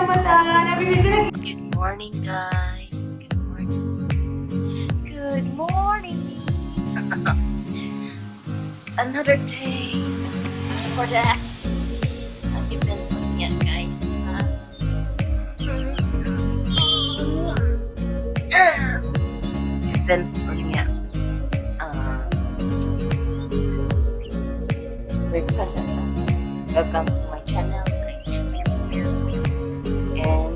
Salamat ah. Nabibig ka. Good morning, guys. Good morning. Good morning. It's another day for the activity. Ang event po niya, guys. Ha? Event po niya. Breakfast at welcome to my channel. And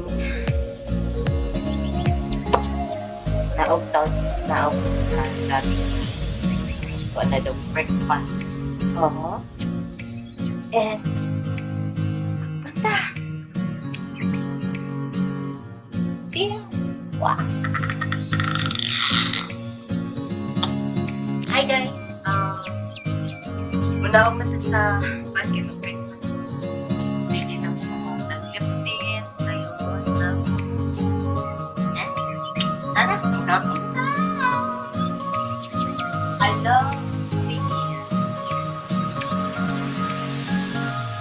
naog taon naog ko sa gabi. Wala daw breakfast. Oo. And punta. See you. Wow. Hi, guys. Muna ako mata sa pagkin ng breakfast. Ready na po ako. Nag-liptin. Ngayon. Tapos, eh, tara, kain na! I love baby.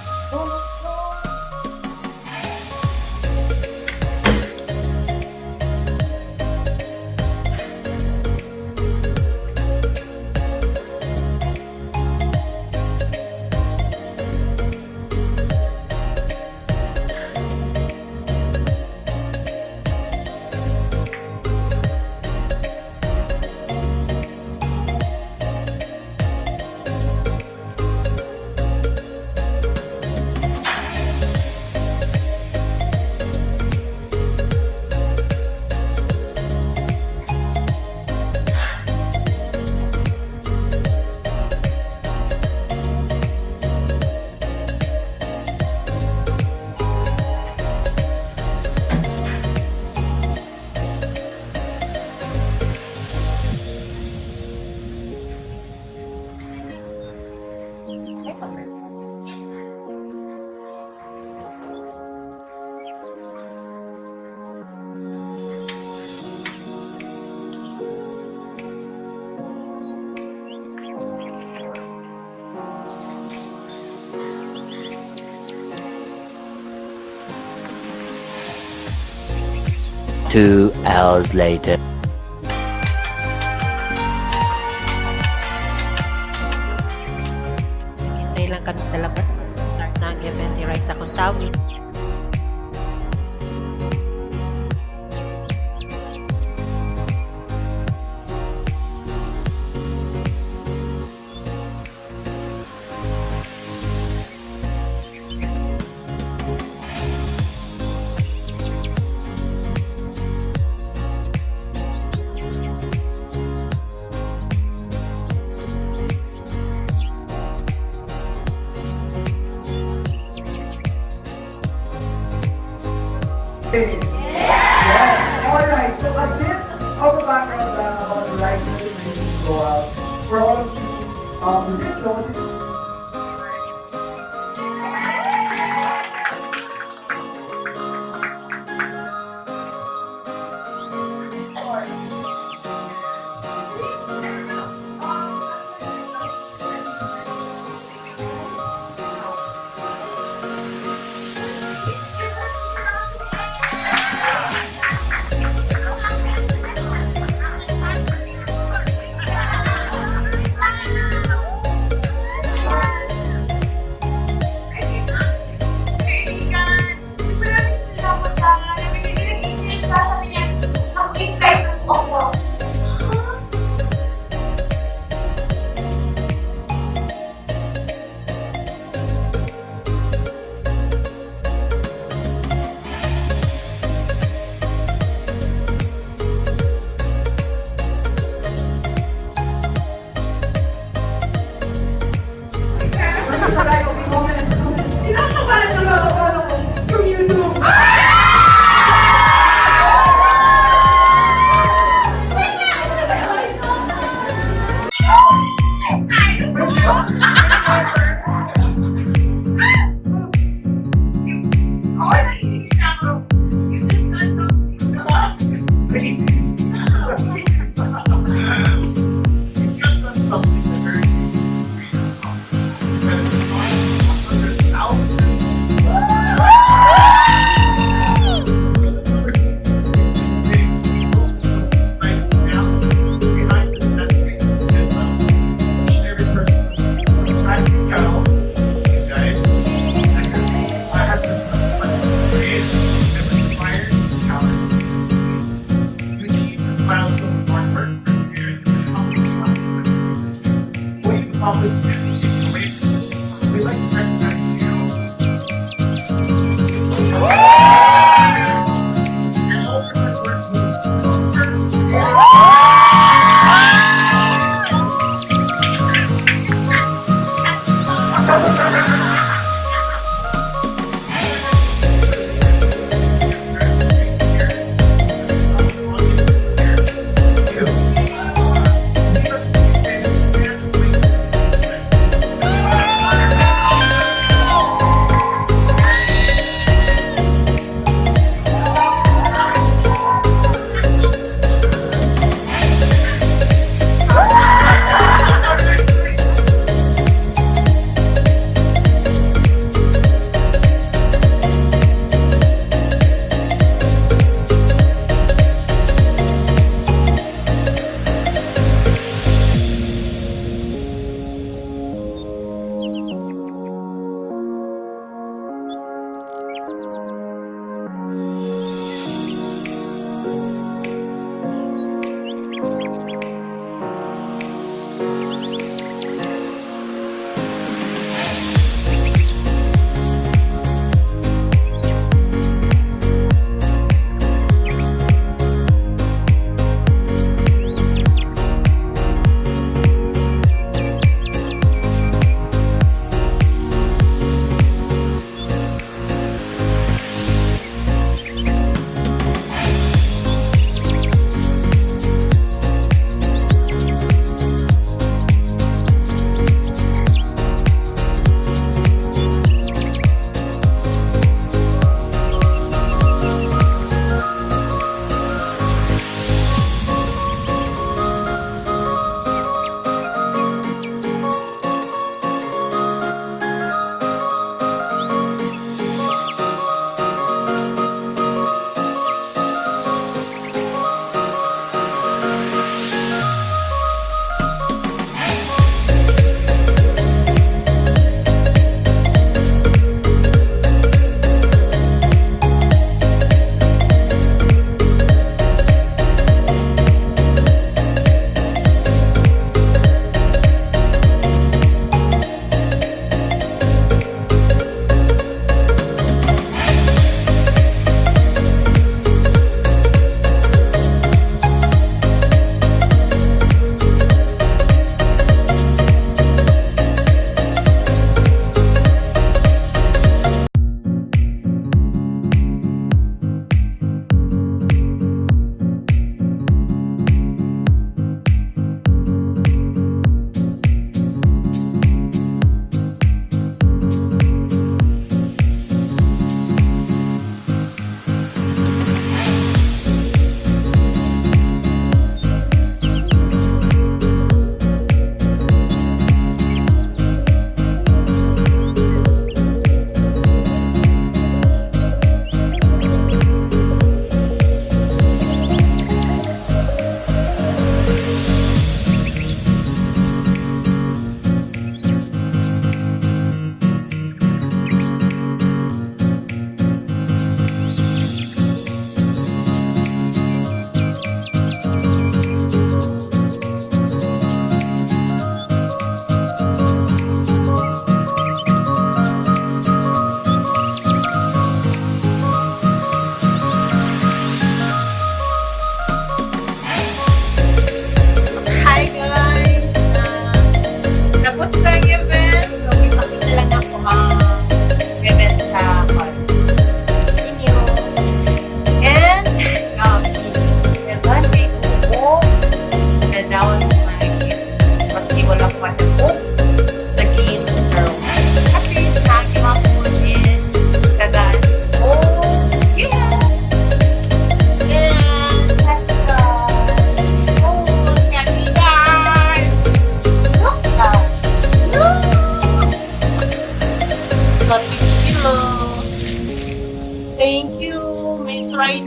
Let's go, let's go. Okay, pag-breakfast. 2 hours later. Hintay lang kami sa labas. Start na ang event ni Raisa Contawi.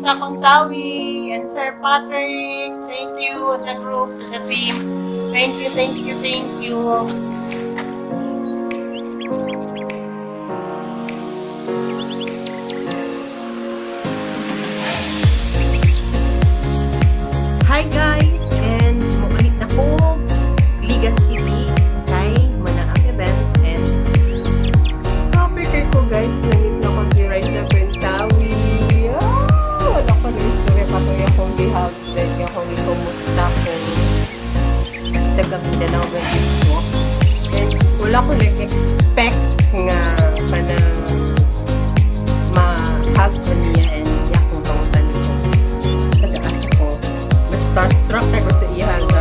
sa akong tawi and Sir Patrick. Thank you sa group, sa team. Thank you, thank you, thank you. Hi guys! And muulit na ko Iligan City kay mao ang event and Happy kay ko, guys, na-meet nako si Raisa Pentawi. Ah, wala ko na istorya katong akong gi-hug then akong gikumusta kung taga Mindanao ba ko. And wala ko nag-expect nga kanang ma-hug ko niya and iya akong pangutan ko taga-asa ko. Na-starstruck ako sa iya.